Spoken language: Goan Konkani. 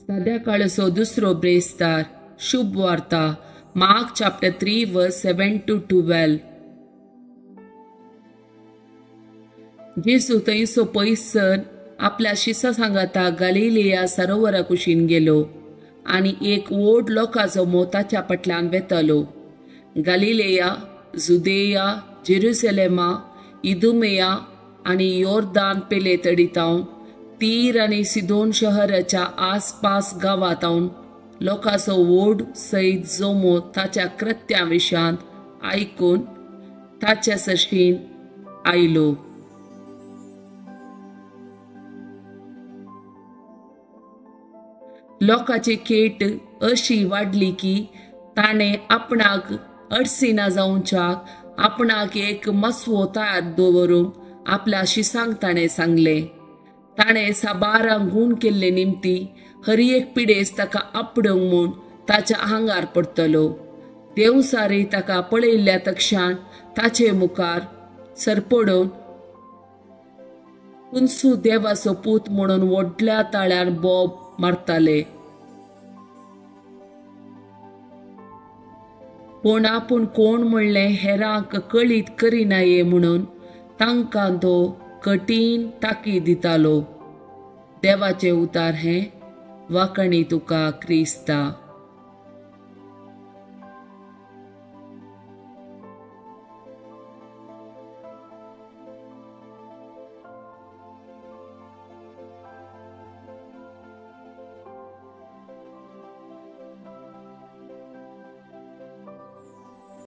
सद्याकाळचो दुसरो ब्रेस्तार शुभ वार्ता Mark chapter 3 verse 7 to 12. जेजू थंयसो पयसर आपल्या शिसा सांगाता गालिलेया सरोवरा कुशीन गेलो आनी एक व्हड लोकांचो मोह ताच्या फाटल्यान वेतालो. गालिलेया, जुदेया, जेरुसलेमा, इदुमेया आनी योर्दान पेले तडीतावन तीर आनी सिदोन शहराच्या आसपास गांवांतावन लोकांचो व्हड सयत जमो ताच्या कृत्या विशयांत आयकून ताच्या सरशीन आयलो. लोकांची खेट अशी वाडली की ताणें आपणाक अडसिना जावच्याक आपणाक एक मसवो तयार दवरूंक आपल्या शिसांक ताणें सांगलें. ताणें साबारांक गूण केल्ले निमती हर एक पिडेस ताका आपडोवंक म्हूण ताच्या आंगार पडटलो. देवसारी ताका पळयल्ल्या तक्षाण ताचे मुखार सरपडून कुन्सू देवाचो पूत म्हणून व्हडल्या ताळ्यान बोब मारताले. पूण आपूण कोण म्हणलें हेरांक कळीत करिनाये म्हणून तांकां तो कठीण ताकीद दितालो. देवाचें उतार हें वाकणी तुका क्रिस्ता.